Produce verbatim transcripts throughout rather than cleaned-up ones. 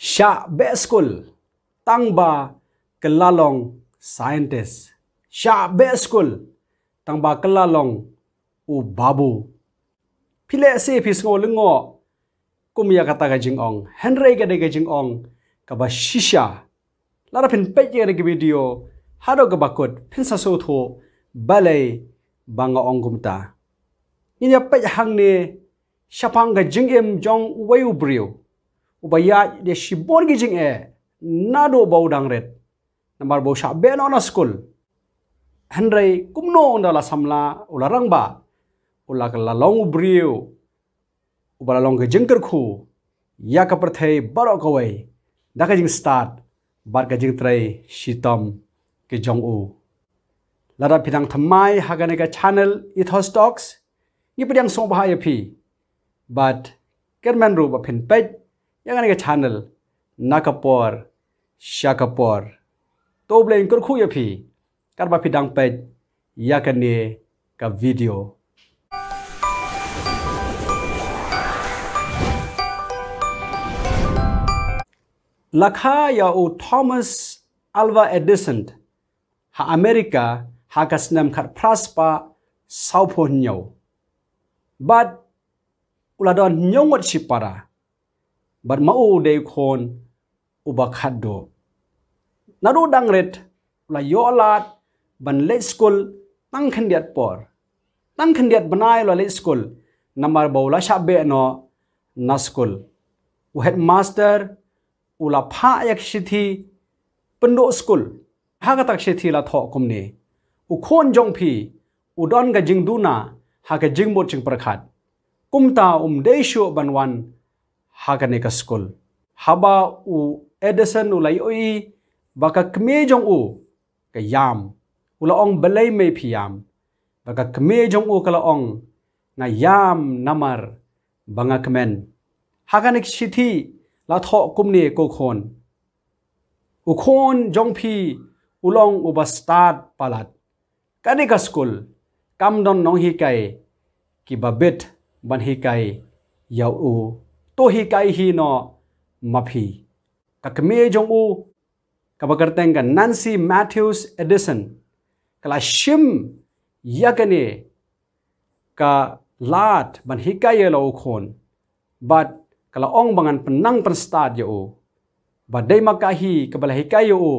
Shah beh skul tang ba kylla long scientist. Shah beh skul tang ba kylla long u babu. Phi leh se phi sngew lyngngoh kum ïa kata ka jingong. Hynrei ka dei ka jingong kaba shisha. Lada phin peit ïa ka video haduh kaba kut phin sa sngewthuh balei ba nga ong kumta. Ngin ïa peit hangne shaphang ka jingim jong uwei u briew uba ïaid ïa shibun ki jingeh naduh ba u dang rit. Namar ba u shah beh noh na skul. Hynrei kumno ynda u la samla, u la rangbah, u la kylla long u briew uba la long ka jingkyrkhu ïa ka pyrthei baroh kawei da ka jingstad bad ka jingtrei shitom ka jong u. Lada phi dang thymmai ha kane ka channel Ethos Talks, ngi pdiang sngewbha ïa phi. Bad kyrmen ruh ba phin peit ïa kane ka channel na ka por sha ka por. To U Blei un kyrkhu ïa phi katba phi dang peit ïa kane ka video. La kha ïa u Thomas Alva Edison ha America ha ka snem khatphra spah sawphew hynñiew. Bad u la don hynñiew ngut shipara. Bad ma u u dei u khun uba khatduh. Naduh dang rit u la ïoh lad ban leit skul tang khyndiat por. Tang khyndiat bnai u la leit skul namar ba u la shah beh noh na skul. U headmaster u la phah ïa ka shithi pynduh skul. Ha kata ka shithi la thoh kumne: U khun jong phi u don ka jingduna ha ka jingmut jingpyrkhat. Kumta um dei shuh ban wan ha kane ka skul. Haba u Edison u la ïohi ba ka kmie jong u ka ïam, u la ong: Balei mei phi ïam? Ba ka kmie jong u ka la ong: Nga ïam namar ba nga kmen. Ha kane ka shithi la thoh kumne: Ko khun, u khun jong phi u long uba stad palat. Kane ka skul kam don nonghikai kiba bit ban hikai ïa u. To hikai hi noh ma phi. Ka kmie jong u kaba kyrteng ka Nancy Matthews Edison ka la shim ïa kane ka lad ban hikai ïa la u khun. Bad ka la ong ba ngan pynnang pynstad ïa u. Bad dei ma ka hi kaba la hikai ïa u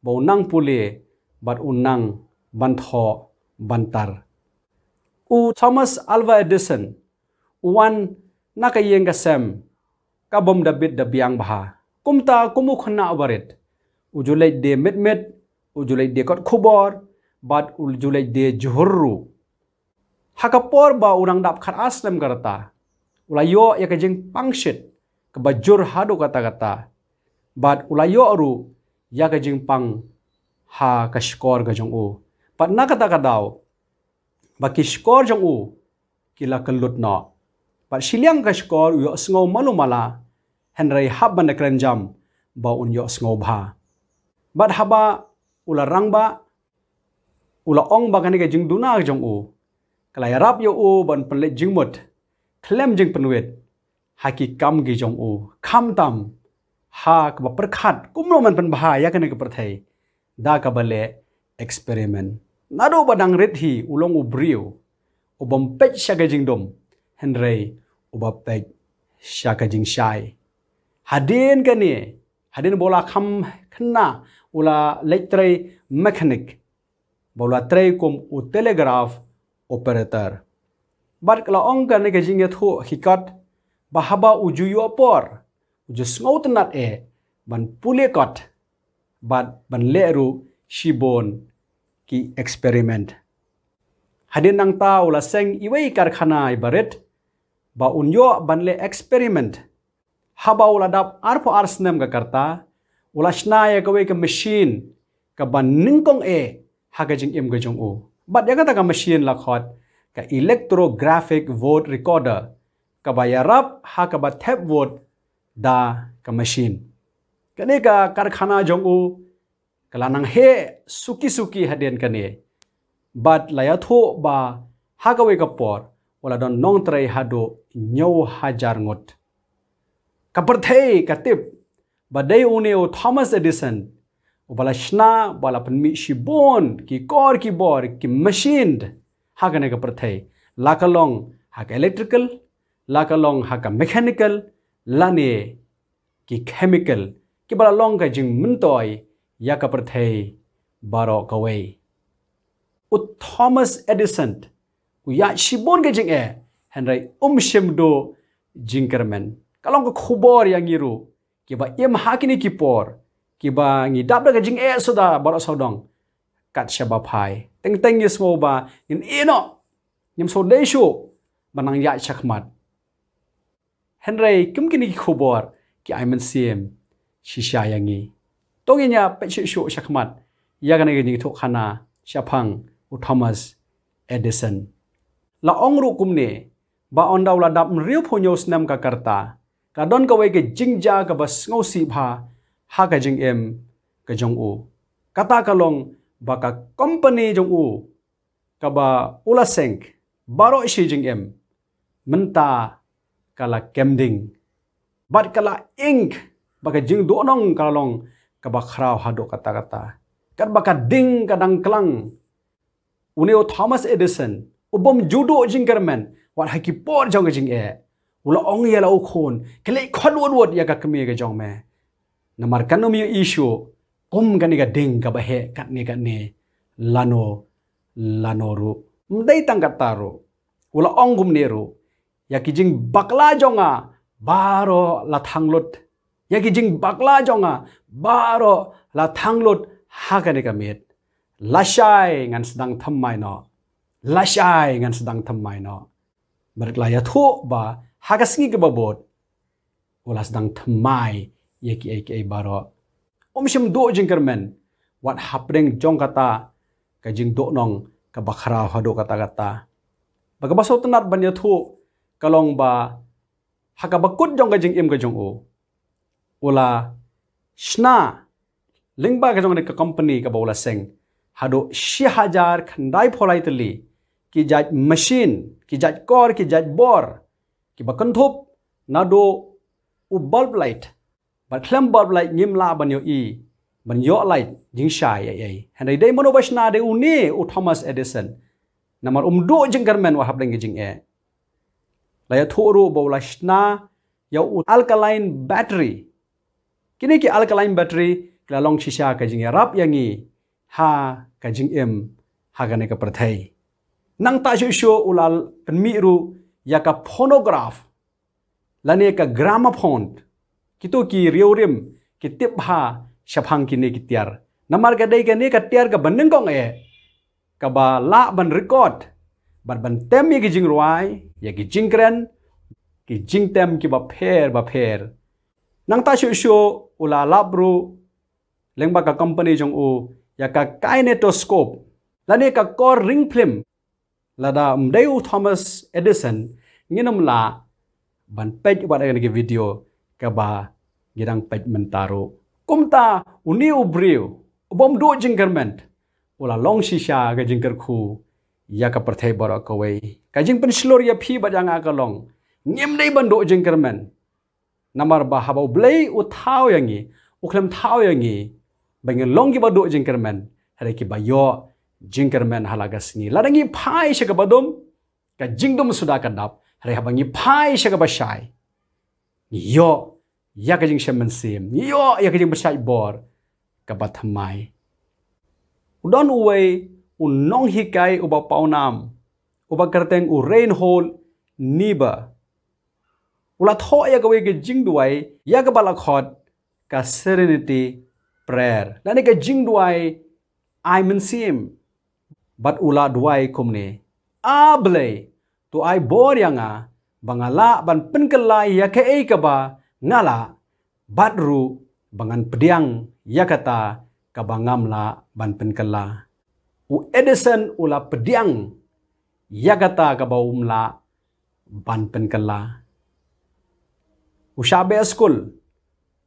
ba u nang pule bad u nang ban thoh ban tar. U Thomas Alva Edison u wan na ka ïing ka sem ka bym da bit da biang bha. Kumta kum u khynnah uba rit, u ju leit die mit mit, u ju leit die kot khubor bad u ju leit die jhur ruh. Ha ka por ba u dang dap khatar snem ka rta u la ïoh ïa ka jingpang shit kaba jur haduh katta katta. Bad u la ïoh ruh ïa ka jingpang ha ka shkor ka jong u. Bad na kata ka daw ba ki shkor jong u ki la kyllut noh. Bad shiliang ka shkor u ïohsngew malu mala, hynrei hap ban da kren jam ba un ïohsngew bha. Bad haba u la rangbah, u la ong ba kane ka jingduna ka jong u ka la ïarap ïa u ban pynleit jingmut khlem jingpynwit ha ki kam ki jong u, khamtam ha kaba pyrkhat kumno ban pynbha ïa kane ka pyrthei da kaba leh experiment. Naduh ba dang rit hi u long u briew u bym peit sha ka jingdum, hynrei uba peit sha ka jingshai. Hadien kane, hadien ba u la kham khynnah, u la leit trei mechanic, ba u la trei kum u telegraph operator. Bad ka la ong kane ka jingïathuh hikot ba haba u ju ïoh por, u ju sngewtynnat eh ban pule kot bad ban leh ruh shibun ki experiment. Hadien nangta u la seng iwei i karkhana iba rit ba un ïoh ban leh experiment. Haba u la dap arphew ar snem ka rta, u la shna ïa kawei ka machine kaba nyngkong eh ha ka jingim ka jong u. Bad ïa kata ka machine la khot ka electrographic vote recorder, kaba ïarap ha kaba thep vote da ka machine. Kane ka karkhana jong u ka la nang heh suki suki hadien kane. Bad la ïathuh ba ha kawei ka por u la don nongtrei haduh hynñiew hajar ngut. Ka pyrthei ka tip ba dei une u Thomas Edison uba la shna, ba la pynmih shibun ki kor ki bor, ki machine ha kane ka pyrthei, la ka long ha ka electrical, la ka long ha ka mechanical, lane ki chemical, kiba la long ka jingmyntoi ïa ka pyrthei baroh kawei. U Thomas Edison u ïaid shibun ka jingeh, hynrei um shym duh jingkyrmen. Ka long ka khubor ïa ngi ruh kiba im ha kine ki por, kiba ngi dap da ka jingeh suda baroh sawdong. Kat shaba phai, teng teng ngi sngew ba ngin ïeh noh, ngim sngewdei shuh ban nang ïaid shakhmat. Hynrei kum kine ki khubor ki ai mynsiem shisha ïa ngi. To ngin ïa peit shuh shuh shakhmat ïa kane ka jingïathuh khana shaphang u Thomas Edison. La ong ruh kumne, ba ynda u la dap hynriewphew hynñiew snem ka rta, ka don kawei ka jingjia kaba sngewsih bha ha ka jingim ka jong u. Kata ka long ba ka company jong u kaba u la seng baroh shi jingim, mynta ka la kem ding. Bad ka la ing ba ka jingduhnong ka la long kaba khraw haduh katta katta. Katba ka ding ka dang klang, une u Thomas Edison, u bym ju duh jingkyrmen, wat ha ki por jong ka jingeh, u la ong ïa la u khun, khleh khot wut wut ïa ka kmie ka jong me. Namar kan ym ïohi shuh kum kane ka ding kaba heh katne katne lano lano ruh. Ym dei tang katta ruh, u la ong kumne ruh, ïa ki jingbakla jong nga baroh la thang lut. Ïa ki jingbakla jong nga baroh la thang lut ha kane ka miet. Lashai ngan sdang thymmai noh. Lashai ngan sdang thymmai noh. Bad la ïathuh ba ha ka sngi kaba bud u la sdang thymmai ïa kiei kiei baroh. Um shym duh jingkyrmen wat hapdeng jong kata ka jingduhnong kaba khraw haduh katta katta. Ba kaba sngewtynnat ban ïathuh ka long ba ha kaba kut jong ka jingim ka jong u, u la shna lyngba ka jong kane ka company kaba u la seng haduh shi hajar khyndaiphew lai tylli ki jait machine, ki jait kor, ki jait bor, kiba kynthup naduh u bulb light, bad khlem bulb light ngim lah ban ïohi, ban ïoh light jingshai ei ei. Hynrei dei mano ba shna? Dei une u Thomas Edison. Namar um duh jingkyrmen wat hapdeng ka jingeh. La ïathuh ruh ba u la shna ïa u alkaline battery. Kine ki alkaline battery ki la long shisha ka jingïarap ïa ngi ha ka jingim ha kane ka pyrthei. Nangta shuh shuh u la pynmih ruh ïa ka phonograph lane ka gramophone, kito ki riewrim ki tip bha shaphang kine ki tiar. Namar ka dei kane ka tiar kaba nyngkong eh kaba lah ban record bad ban tem ïa ki jingrwai, ïa ki jingkren, ki jingtem kiba pher ba pher. Nangta shuh shuh u la lap ruh lyngba ka company jong u ïa ka kinetoscope lane ka kor ring phlim. Lada ym dei u Thomas Edison, ngin ym lah ban peit bad ïa kane ka video kaba ngi dang peit mynta ruh. Kumta une u briew u bym duh jingkyrmen u la long shisha ka jingkyrkhu ïa ka pyrthei baroh kawei. Ka jingpynshlur ïa phi bad ïa nga ka long, ngim dei ban duh jingkyrmen. Namar ba haba U Blei u thaw ïa ngi, u khlem thaw ïa ngi ba ngin long kiba duh jingkyrmen, hynrei kiba ïoh jingkyrmen ha la ka sngi. Lada ngi phai sha kaba dum, ka jingdum suda ka dap, hynrei haba ngi phai sha kaba shai, ngi ïoh ïa ka jingshem mynsiem, ngi ïoh ïa ka jingpynshait bor kaba thymmai. U don uwei u nonghikai uba pawnam, uba kyrteng u Reinhold Niebuhr. U la thoh ïa kawei ka jingduwai ïa kaba la khot ka Serenity Prayer lane ka jingduwai ai mynsiem. Bad u la duwai kumne: A Blei, to ai bor ïa nga ba nga lah ban pynkylla ïa kaei kaba nga lah, bad ruh ba ngan pdiang ïa kata kaba ngam lah ban pynkylla. U Edison u la pdiang ïa kata kaba um lah ban pynkylla. U shah beh skul,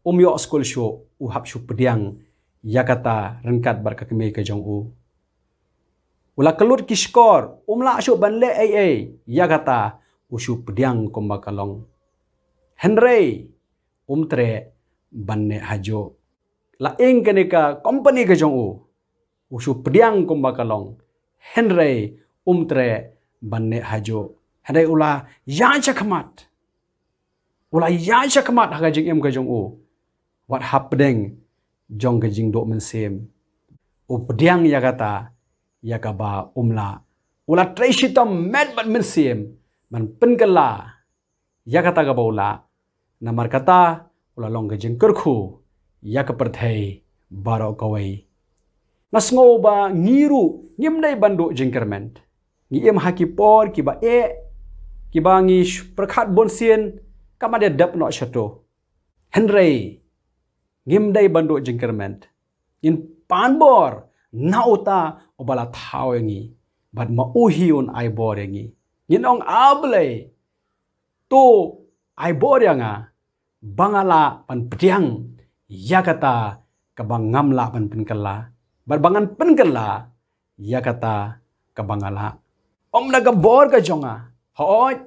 um ïoh skul shuh, u hap shu pdiang ïa kata ryngkat bad ka kmie ka jong u. U la kyllut ki shkor, um lah shuh ban leh ei ei ïa kata, u shu pdiang kumba ka long. Hynrei um treh ban neh hajuh. La ing kane ka company ka jong u, u shu pdiang kumba ka long, hynrei um treh ban neh hajuh. Hynrei u la ïaid shakhmat, u la ïaid shakhmat ha ka jingim ka jong u, wat hapdeng jong ka jingduh mynsiem. U pdiang ïa kata ïa kaba um lah. U la trei shitom met bad mynsiem ban pynkylla ïa kata kaba u lah. Namar kata u la long ka jingkyrkhu ïa ka pyrthei baroh kawei. Nga sngew ba ngi ruh ngim dei ban duh jingkyrmen. Ngi im ha ki por kiba eh, kiba ngi sh-, pyrkhat bunsien, ka mat ïa dep noh shato. Hynrei ngim dei ban duh jingkyrmen. Ngin pan bor na uta uba la thaw ïa ngi, bad ma u hi un ai bor ïa ngi. Ngin ong, A Blei, to ai bor ïa nga ba nga lah ban pdiang ïa kata kaba ngam lah ban pynkylla, bad ba ngan pynkylla ïa kata kaba nga lah. Ym da ka bor ka jong nga, hooid,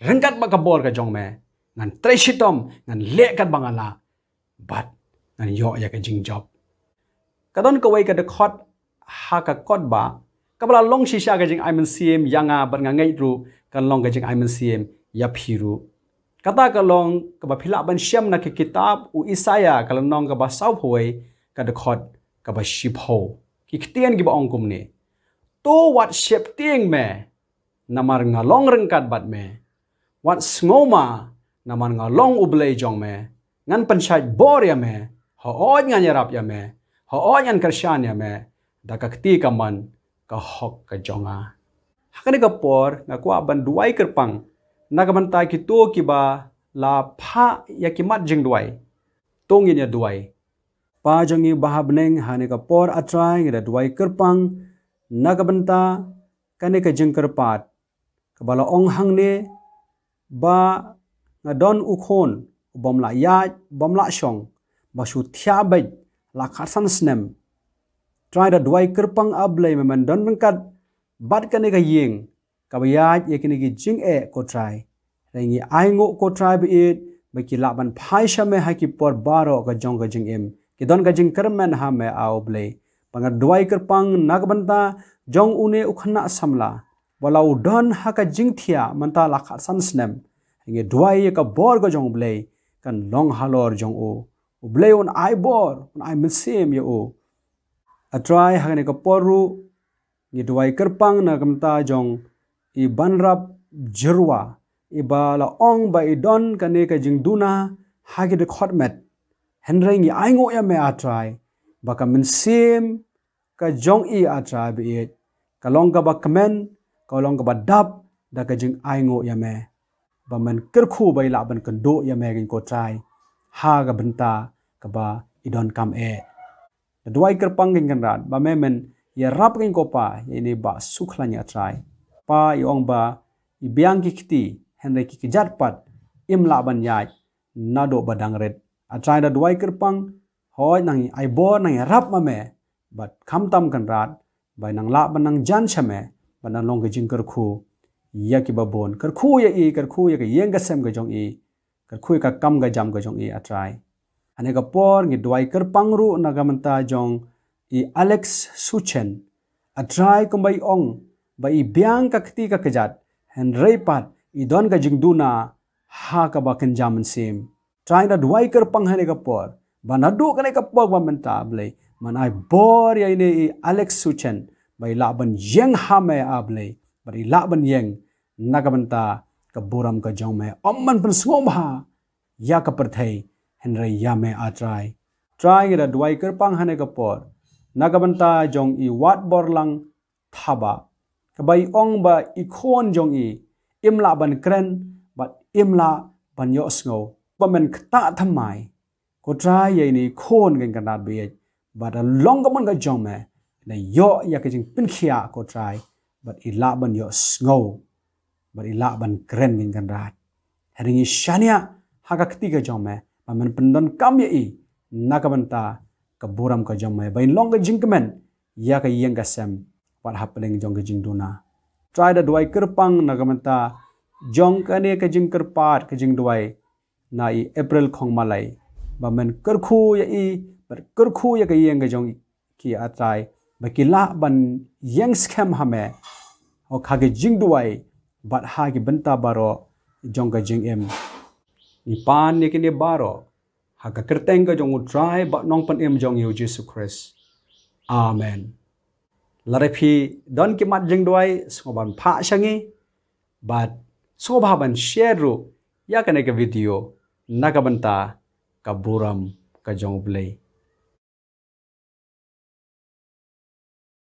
ryngkat bad ka bor ka jong me ngan trei shitom, ngan leh katba nga lah, bad ngan ïoh ïa ka jingjop. Ka don kawei ka dkhot ha ka kot ba, kaba la long shisha ka jingai mynsiem ïa nga, bad nga ngeit ruh kan long ka jingai mynsiem ïa phi ruh. Kata ka long kaba phi lah ban shem na ka kitab u Isaïah, ka lynnong kaba sawphew, ka dkhot kaba shiphew. Ki ktien kiba ong kumne: To wat sheptieng me, namar nga long ryngkat bad me. Wat sngewma, namar nga long U Blei jong me. Ngan pynshait bor ïa me, hooid ngan ïarap ïa me, hooid ngan kyrshan ïa me da ka kti kamon ka hok ka jong nga. Ha kane ka por nga kwah ban duwai kyrpang na ka bynta kito kiba la phah ïa ki mat jingduwai. To ngin ïa duwai. Pa jong ngi ba ha bneng, ha kane ka por, A Trai, ngi da duwai kyrpang na ka bynta kane ka jingkyrpad kaba la ong hangne ba nga don u khun u bym lah ïaid, bym lah shong, ba shu thiah beit la khatsan snem. Trai, da duwai kyrpang, A Blei, me men don ryngkat bad kane ka ïing kaba ïaid ïa kine ki jingeh, ko Trai. Hynrei ngi ainguh, ko Trai ba ïeit, ba ki lah ban phai sha me ha ki por baroh ka jong ka jingim. Ki don ka jingkyrmen ha me, A U Blei. Ba nga duwai kyrpang na ka bynta jong une u khynnah samla, ba la u don ha ka jingthiah mynta la khatsan snem. Ngi duwai ïa ka bor ka jong U Blei kan long halor jong u. U Blei un ai bor, un ai mynsiem ïa u. A Trai, ha kane ka por ruh ngi duwai kyrpang na ka bynta jong i Banrap Jyrwa, i ba la ong ba i don kane ka jingduna ha ki dkhot met. Hynrei ngi ainguh ïa me, A Trai, ba ka mynsiem ka jong i, A Trai ba ïeit, ka long kaba kmen, ka long kaba dap da ka jingainguh ïa me. Ba men kyrkhu ba i lah ban kynduh ïa me, ko Trai, ha ka bynta kaba i donkam eh. Da duwai kyrpang, ko Kynrad, ba me men ïarap, ko Pa, ïa ine i Bah Sukhlain, A Trai. Pa, i ong ba i biang ki kti, hynrei ki kjat pat im lah ban ïaid naduh ba dang rit. A Trai, da duwai kyrpang, hooid nang ai bor, nang ïarap ma me, bad khamtam, Kynrad, ba nang lah ban nang jan sha me, ba nang long ka jingkyrkhu ïa kiba bun. Kyrkhu ïa i, kyrkhu ïa ka ïing ka sem ka jong i, kyrkhu ïa ka kam ka jam ka jong i, A Trai. Ha kane ka por ngi duwai kyrpang ruh na ka bynta jong i Alex Suchen. A Trai, kumba i ong ba i biang ka kti ka kjat, hynrei pat i don ka jingduna ha kaba kynja mynsiem. Trai, da duwai kyrpang ha kane ka por ba naduh kane ka por ba mynta, A Blei, men ai bor ïa ine i Alex Suchen, ba i lah ban ïeng ha me, A Blei, ba i lah ban ïeng na ka bynta ka burom ka jong me. Ym ban pynsngewbha ïa ka pyrthei, hynrei ïa me, A Trai. Trai, ngi da duwai kyrpang ha kane ka por na ka bynta jong i Watborlang Thabah, kaba i ong ba i khun jong i im lah ban kren bad im lah ban ïohsngew. Ba men ktah thymmai, ko Trai, ïa ine i khun, ko Kynrad ba ïeit, bad da long ka mon ka jong me, da ïoh ïa ka jingpynkhiah, ko Trai, bad i lah ban ïohsngew, bad i lah ban kren, ko Kynrad. Hynrei ngi shaniah ha ka kti ka jong me, ba men pyndonkam ïa i na ka bynta ka burom ka jong me, ba in long ka jingkmen ïa ka ïing ka sem, wat hapdeng jong ka jingduna. Trai, da duwai kyrpang na ka bynta jong kane ka jingkyrpad ka jingduwai na i April Khongmalai. ba men kyrkhu ïa i, bad kyrkhu ïa ka ïing ka jong ki, A Trai, ba ki lah ban ïeng skhem ha me, ha ka jingduwai, bad ha ki bynta baroh jong ka jingim. Ngi pan ïa kine baroh ha ka kyrteng ka jong U Trai bad Nongpynim jong ngi U Jisu Khrist. Amen. Lada phi don ki mat jingduwai, sngewbha ban phah sha ngi, bad sngewbha ban share ruh ïa kane ka video na ka bynta ka burom ka jong U Blei.